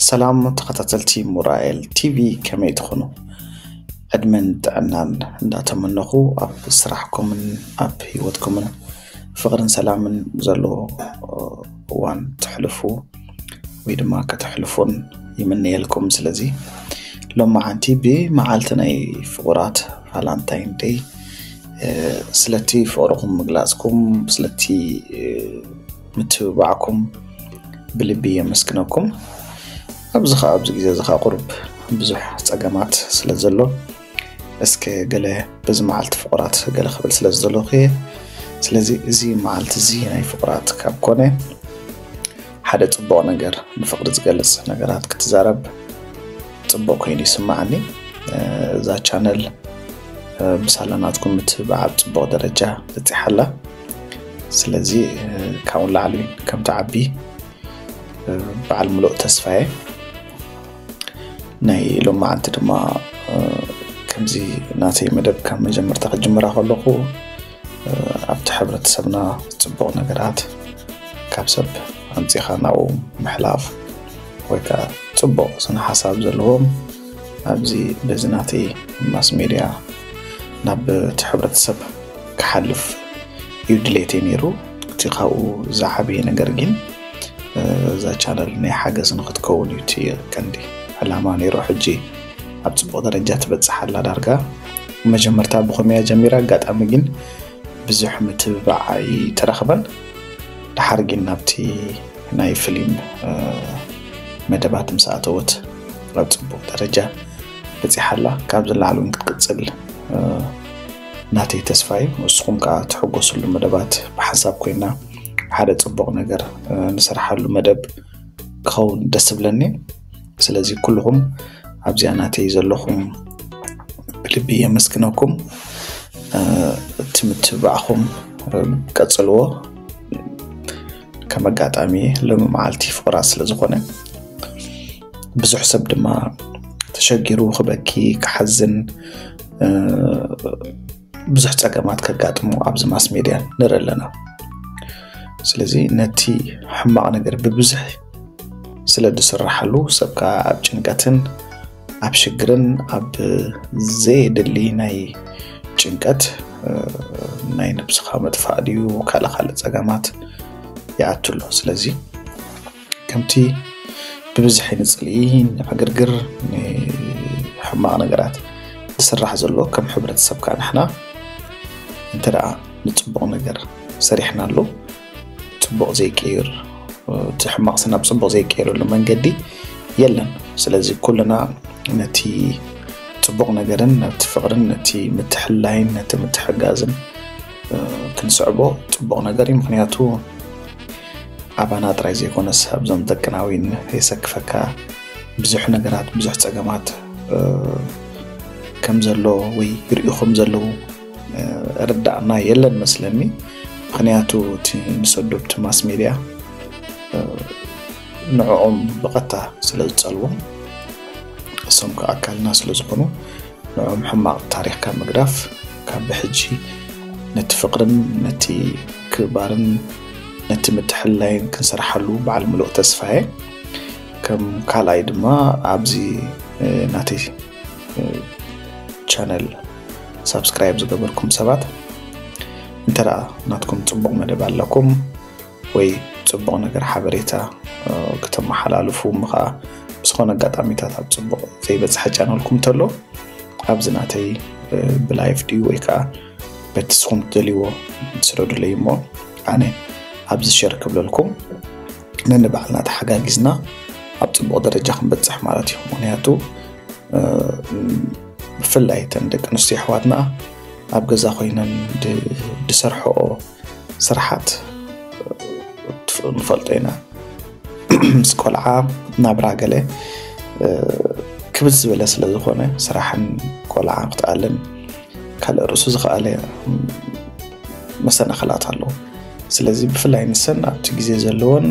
ሰላም ተኸታተልቲ ሙራኤል ቲቪ፣ ከመይ ትኾኑ? ዕድመን ጥዕናን እንዳተመነኹ፣ ኣብ ስራሕኩምን ኣብ ህይወትኩምን ፍቕርን ሰላምን ዘለዎ እዋን ትሕልፉ ወይ ድማ ከተሕልፉን ይምነየልኩም። ስለዚ ሎማዓንቲ ብመዓልቲ ናይ ፍቑራት ቫላንታይን ደይ፣ ስለቲ ፍቕርኹም ምግላጽኩም፣ ስለቲ ምትብባዕኩም ብልቢ የመስግነኩም። ኣብዚ ኸዓ ኣብዚ ግዜ እዚ ኸዓ ቁሩብ ብዙሕ ጸገማት ስለ ዘሎ፣ እስከ ገለ በዚ መዓልቲ ፍቑራት ገለ ክብል ስለ ዝደለኹ እየ። ስለዚ እዚ መዓልቲ እዚ ናይ ፍቑራት ካብ ኮነ፣ ሓደ ጽቡቕ ነገር፣ ንፍቕሪ ዝገልጽ ነገራት ክትዛረብ ጽቡቕ ኮይኑ ይስምዓኒ። እዛ ቻነል ብሳላ ናትኩም ምትብባዕ ኣብ ጽቡቕ ደረጃ በጺሓ ኣላ። ስለዚ ካብኡ ንላዕሊ ከም ትዓቢ በዓል ሙሉእ ተስፋ እየ። ናይ ሎማዓንቲ ድማ ከምዚ ናተይ መደብ ካብ መጀመርታ ክጅምራ ከለኹ፣ ኣብቲ ሕብረተሰብና ጽቡቕ ነገራት ካብ ሰብ ኣምጺኻ ናብኡ ምሕላፍ ወይ ከኣ ጽቡቕ ስነ ሓሳብ ዘለዎም ኣብዚ በዚ ናተይ ማስ ሜድያ ናብ እቲ ሕብረተሰብ ክሓልፍ እዩ ድሌተይ ነይሩ። እቲ ካብኡ ዝዓበየ ነገር ግን እዛ ቻነል ናይ ሓገዝ ንክትከውን እዩ እቲ ቀንዲ ዕላማ ነይሩ። ሕጂ ኣብ ጽቡቕ ደረጃ ትበጽሕ ኣላ። ዳርጋ መጀመርታ ብኸመያ ጀሚራ፣ ኣጋጣሚ ግን ብዙሕ ምትብባዕ ኣይተረኽበን። ድሓር ግን ናብቲ ናይ ፍሊም መደባት ምስ ኣተወት ኣብ ጽቡቕ ደረጃ በጺሓ ኣላ። ካብዚ ንላዕሊ እውን ክትቅጽል ናተይ ተስፋ እዩ። ንስኹም ከኣ ትሕጎስሉ መደባት ብሓንሳብ ኮይና ሓደ ጽቡቕ ነገር ንሰርሓሉ መደብ ክኸውን ደስ ዝብለኒ። ስለዚ ኩልኹም ኣብዚኣ ናተይ ዘለኹም ብልቢ የመስግነኩም። እቲ ምትብባዕኹም ቀጽልዎ። ከም ኣጋጣሚ ሎሚ መዓልቲ ፍቑራት ስለ ዝኾነ፣ ብዙሕ ሰብ ድማ ተሸጊሩ ክበኪ፣ ክሓዝን፣ ብዙሕ ጸገማት ከጋጥሞ ኣብዚ ማስ ሜድያ ንርኢ ኣለና። ስለዚ ነቲ ሕማቕ ነገር ብብዝሒ ስለ ዝስራሓሉ፣ ሰብ ከኣ ኣብ ጭንቀትን ኣብ ሽግርን ኣብ ዘየድሊ ናይ ጭንቀት፣ ናይ ነብስኻ ምጥፋእ ድዩ ካልእ ካልእ ጸገማት ይኣቱ ኣሎ። ስለዚ ከምቲ ብብዝሒ ንጽልኢ፣ ንዕግርግር፣ ንሕማቕ ነገራት ዝስራሕ ዘሎ፣ ከም ሕብረተሰብ ከኣ ንሕና እንተ ደኣ ንጽቡቕ ነገር ሰሪሕናሉ፣ ጽቡቕ ዘይቀይር፣ እቲ ሕማቕ ስናብ ጽቡቕ ዘይቀይረሉ መንገዲ የለን። ስለዚ ኩልና ነቲ ጽቡቕ ነገርን ነቲ ፍቕርን ነቲ ምትሕልላይን ነቲ ምትሕጋዝን ክንስዕቦ ጽቡቕ ነገር እዩ። ምኽንያቱ ኣባና ጥራይ ዘይኮነስ ኣብዞም ደቅና እውን የሰክፈካ ብዙሕ ነገራት፣ ብዙሕ ጸገማት ከም ዘሎ ወይ ይርእዩ ከም ዘለዉ ርዳእና የለን መስለኒ። ምኽንያቱ እቲ ንሰዶ ብቲ ማስ ሜድያ ንዕኦም ብቐጥታ ስለ ዝጸልዎም፣ እሶም ከኣ ኣካልና ስለ ዝኾኑ፣ ንዕኦም ሕማቕ ታሪኽ ካብ ምግዳፍ፣ ካብ ብሕጂ ነቲ ፍቕርን ነቲ ክባርን ነቲ ምትሕልላይን ክንሰርሓሉ በዓል ምሉእ ተስፋ እየ። ከም ካልኣይ ድማ ኣብዚ ናተይ ቻነል ሳብስክራይብ ዝገበርኩም ሰባት፣ እንተ ደኣ ናትኩም ጽቡቕ መደብ ኣለኩም ወይ ጽቡቕ ነገር ሓበሬታ ከተመሓላልፉ፣ እሞ ኸኣ ብዝኾነ ኣጋጣሚታት ኣብ ጽቡቕ ዘይበጽሐ ቻነልኩም እንተሎ፣ ኣብዚ ናተይ ብላይቭ ድዩ ወይ ከኣ በቲ ንስኹም ትደልይዎ ትስረዱለይ እሞ፣ ኣነ ኣብዚ ሸር ክብለልኩም፣ ነንባዕልና ተሓጋጊዝና ኣብ ጽቡቕ ደረጃ ክንበጽሕ ማለት እዩ። ምኽንያቱ ብፍላይ እተን ደቂ ኣንስትዮ ኣሕዋትና ኣብ ገዛ ኮይነን ድ-፣ ድሰርሕኦ ስራሓት ንፈልጦ ኢና። ምስ ቆልዓ ናብራ ገለ ክብዝ ዝበለ ስለ ዝኾነ፣ ስራሕን ቆልዓ ክትኣልን ካልእ ርእሱ ዝኸኣለ መሰናኽላት ኣለዎ። ስለዚ ብፍላይ ንሰን ኣብቲ ግዜ ዘለወን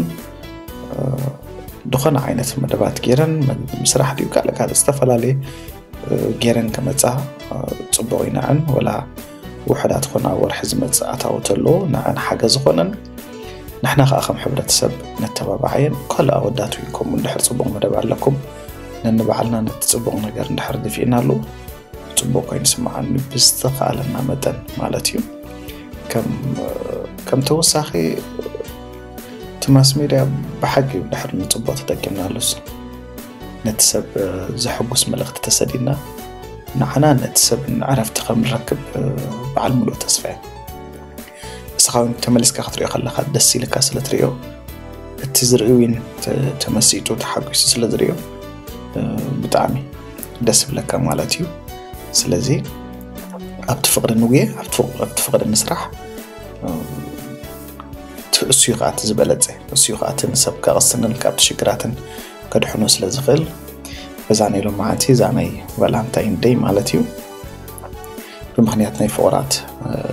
ዝኾነ ዓይነት መደባት ገይረን፣ ምግቢ ምስራሕ ድዩ ካልእ ካልእ ዝተፈላለየ ገይረን ከመጻ ጽቡቕ እዩ። ንዐን ወላ ውሑዳት ኮና ወርሒ ዝመጽእ ኣታዊ ተሎ ንዐን ሓገዝ ዝኾነን ንሕና ከዓ ከም ሕብረተሰብ ነተባብዓየን። ካልእ ኣወዳት እውን ከምኡ እንድሕር ፅቡቕ መደብ ኣለኩም፣ ነንባዕልና ነቲ ፅቡቕ ነገር እንድሕር ድፊእናሉ፣ ፅቡቕ ኮይኑ ይስምዓኒ፣ ብዝተኻእለና መጠን ማለት እዩ። ከም ከም ተወሳኺ፣ እቲ ማስ ሜድያ ብሓቂ ድሕር ንፅቡቕ ተጠቂምናሉስ፣ ነቲ ሰብ ዘሐጉስ መልእኽቲ ተሰዲድና፣ ንዓና ነቲ ሰብ ዕረፍቲ ከም ንረክብ በዓል ሙሉእ ተስፋ እየ። ንስኻ እውን ተመሊስካ ክትሪኦ ከለኻ ደስ ኢልካ ስለ ትሪኦ፣ እቲ ዝርኢ እውን ተ- ተመሲጡ ተሓጒሱ ስለ ዝሪኦ፣ ብጣዕሚ ደስ ይብለካ ማለት እዩ። ስለዚ ኣብቲ ፍቕሪ ንጉየ፣ ኣብቲ ፍቕ- ኣብቲ ፍቕሪ ንስራሕ። እቲ እሱ እዩ ከዓ እቲ ዝበለፀ፣ እሱ እዩ ከዓ እቲ ንሰብ ከቕስንን ካብቲ ሽግራትን ከድሕኖ ስለ ዝኽእል፣ በዛ ናይ ሎማዓንቲ እዛ ናይ ቫላንታይን ደይ ማለት እዩ፣ ብምኽንያት ናይ ፍቑራት፣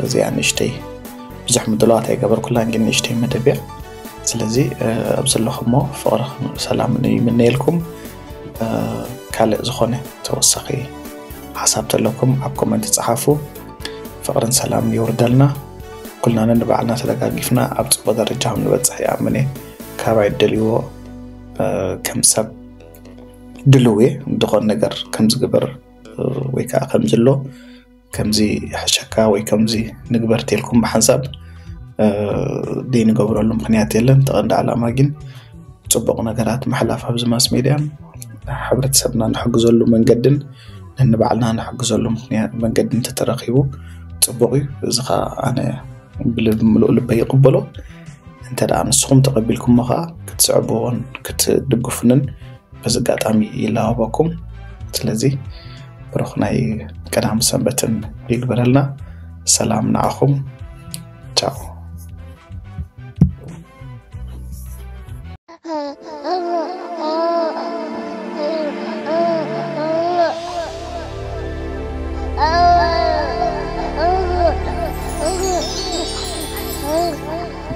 እዚኣ ንእሽተይ ብዙሕ ምድላዋት ኣይገበርኩላን፣ ግን ንእሽተይ መደብ እያ። ስለዚ ኣብ ዘለኹሞ ፍቕሪ ሰላም ይምነየልኩም። ካልእ ዝኾነ ተወሳኺ ሓሳብ ተለኩም ኣብ ኮመንት ጸሓፉ። ፍቕርን ሰላምን የውርደልና። ኩልና ንባዕልና ተደጋጊፍና ኣብ ጽቡቕ ደረጃ ከም ንበጽሕ ይኣምን እየ። ካባይ እደልይዎ፣ ከም ሰብ ድልው እየ ዝኾን ነገር ከም ዝግበር ወይ ከዓ ከም ዝሎ፣ ከምዚ ይሕሸካ ወይ ከምዚ ንግበር ተልኩም ብሓንሳብ ዘይንገብረሉ ምኽንያት የለን። ተቐንዲ ዓላማ ግን ጽቡቕ ነገራት ምሕላፍ ኣብዚ ማስ ሜድያን ሕብረተሰብና ንሕግዘሉ መንገድን ንንባዕልና ንሕግዘሉ ምኽንያት መንገዲ እንተተረኺቡ ጽቡቕ እዩ። እዚ ኸዓ ኣነ ብምሉእ ልበይ ይቕበሎ። እንተ ደኣ ንስኹም ተቐቢልኩሞ ኸዓ ክትስዕብዎን ክትድግፉንን በዚ ኣጋጣሚ ይላበወኩም። ስለዚ ብሩኽ ናይ ቀዳም ሰንበትን ይግበረልና። ሰላም ንዓኹም። ቻው።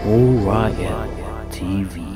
Orion T V.